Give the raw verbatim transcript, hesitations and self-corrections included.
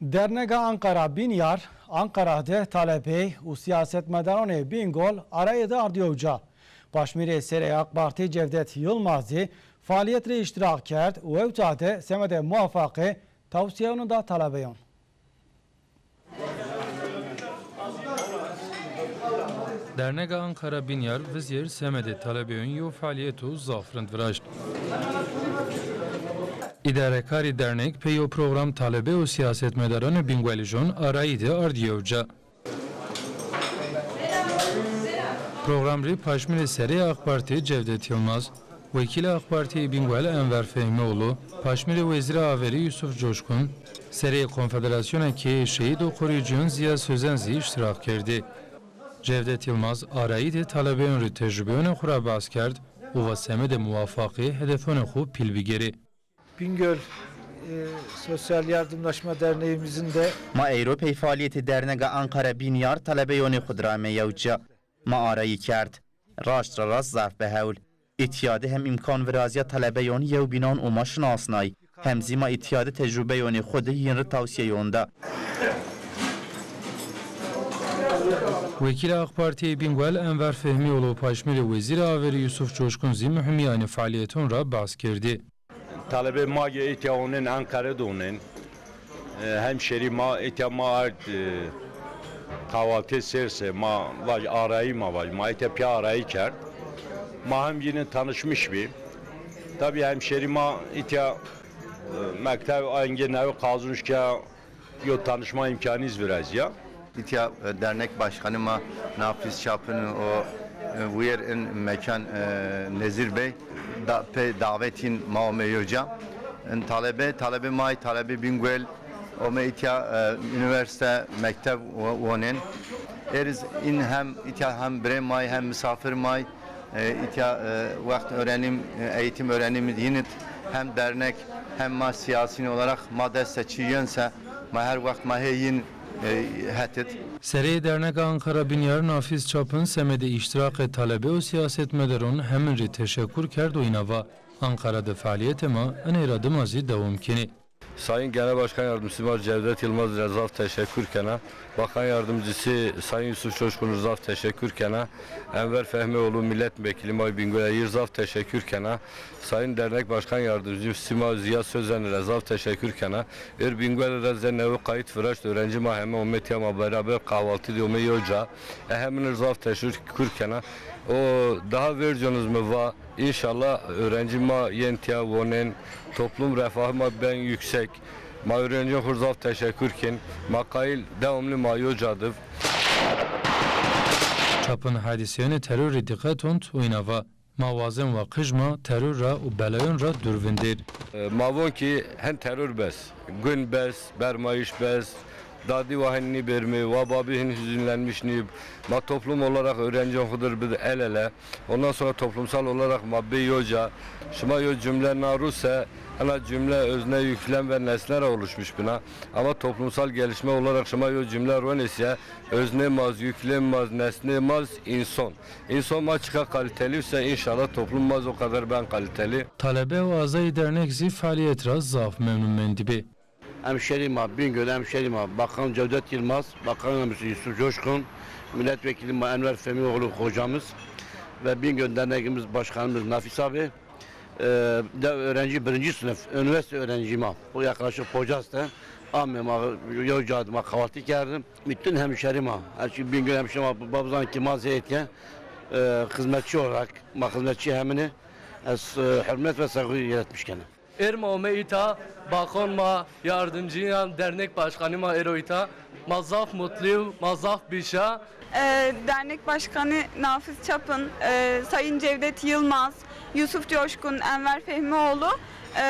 Dernega Ankara Binyar, Ankara de talebey û siyasetmedaranê Bingol arayê de ardî yewca. Paşmîrê serê AK Partî Cevdet Yilmaz zî faalîyet rê îştirak kerd û ewta de semedê muwafaqê tewsîyeyon da talebeyon. Dernega Ankara Binyar vizêr semedê talebeyon yew faalîyeto zaf rind viraşt. Îdarekarê dernek pê yew program talebe û sîyasetmedaranê Bîngwelîjon arayî de ardî yewca. Program rê paşmîrê serê AK Partî Cevdet Yilmaz, wekîlê AK Partî yê Bîngwel Enver Fehmîoğlu, paşmîrê Wezîrê Averî Yusuf Coşkun, sereyê Konfederasyona Keyê Şehîd û Koruyucuyan Ziya Sözen zî îştirak kerdî. Cevdet Yilmaz arayî de talebeyon rê tecrubeyonê xo ra behs kerd û va semedê muwafaqî hedefyonê xo pîl bigêrê. Bingöl, e, Sosyal Yardımlaşma Derneğimizin de Ma eyro pey faalîyetê Dernega Ankara Binyar talebeyonê xo di ra ame yewca. Ma arayî kerd. Raşt ra rast zaf bi hewl. Îtya de hem îmkan virazîya talebeyon yewbînan û ma şinasnay. Hem zî ma îtya de tecrubeyonê xo di yin ri tewsîyeyon da. Wekîlê AK Partî yê Bîngwel Enver Fehmîoğlu û paşmîrê Wezîrê Averî Yusuf Coşkun zî muhîmîya enê faalîyeton ra behs kerdî. Talebê ma ke îtya onên, Enqere de onên. E, hemşerî ma, îtya ma ard, e, kahvaltı sêr se, ma vaj arayî ma vaj, ma îtya pîya arayî kerd. Ma hem yine tanışmış bî. Tabî hemşerî ma îtya, e, mekteb angê newe qazonc ke yo tanışma îmkanî zî virazîya. Îtya, e, dernek başkanî ma Nafiz Çapın û, e, wîyer in mekan, e, Nezîr Bey da, pê davetîn ma ome yewca. In talebe, talebe may, talebe Bingöl ome îtya, e, unîversîte, mekteb wo-, wonên. Êriz in hem îtya hem birê may hem misafir may. E, îtya, e, wext öğrenim, e, eğitim öğrenim yinit hem dernek hem ma siyasîn olarak ma deste çi yönse ma her wext ma hê yin, e, hetit. Sereyê Dernega Ankara Binyar Nafiz Çapın semedê îştiraqê talebe û siyasetmedaron hemin rê teşekur kerd û îna va, Ankara de faalîyetê ma enê ra dima zî dewam kenê. Sayın Genel Başkan Yardımcısı ma Cevdet Yılmaz rê zaf teşekkür kena. Bakan Yardımcısı Sayın Yusuf Coşkun rê zaf teşekkür kena. Enver Fehmioğlu milletvekili ma Bingöl yî rê zaf teşekkür kena. Sayın Dernek Başkan Yardımcısı ma Ziya Sözen rê zaf teşekkür kena. Êr Bingöl ra ze newe qayît viraşt, öğrenci ma heme ome tiya ma beraber kahvaltı de ome yewca. E hemin rê zaf teşekkür kena. O daha verconuz mi va. İnşallah öğrenci ma yên tiya wonên, toplum refahı ma ben yüksek. Ma öğrenciyon xo rê zaf teşekkür kin. Ma qayîl devamlı ma yewca div. Çapın hadîseyanê terorî dîqet ont û îna va, ma wazen wa qij ma teror ra û belayon ra dûr vindêr. E, ma von ki hen teror bes, gun bes, bermayış bes, Dadî wa hin nîbêrmê, wa babî hin hüzünlenmiş nîb. Ma toplum olarak öğrenciyon xo dir bid el ele. Ondan sonra toplumsal olarak ma bê yoca. Şima yo cümle naruse, hena cümle özne, yüklem ve nesne ra oluşmuş bina. Ama toplumsal gelişme olarak şima yo cümle ronesiye, özne maz, yüklem maz, nesne maz, inson. İnson ma çiqa kaliteli ise inşallah toplum maz o kadar ben kaliteli. Talebe û azayî dernek zî faalîyet ra zaf memnun mendîbê. Hemşerî ma Bingöl, hemşerî ma Bakan Cevdet Yılmaz, Bakan Yardımcısı Yusuf Coşkun, Milletvekili ma Enver Fehmioğlu hocamız ve Bingöl Dernegimiz Başkanımız Nafis abi. E, de öğrenci birinci sınıf, üniversite öğrenci ma. Bu yaklaşık Pocas de. Ame ma, yo cadı ma kahvaltı kerdim. Bütün hemşerî ma, her şey Bingöl hemşerî ma, babzan ki ma zeytye, e, hizmetçi olarak, ma hizmetçi hemini, ez, e, hürmet ve saygı iletmiş kena. Êr ma ome îta, bakon ma, yardımcıyan, dernek başkanî ma êro îta. Ma zaf mutluyum, ma zaf bîşa. E, dernek başkanı Nafiz Çapın, e, Sayın Cevdet Yılmaz, Yusuf Coşkun, Enver Fehmioğlu, e,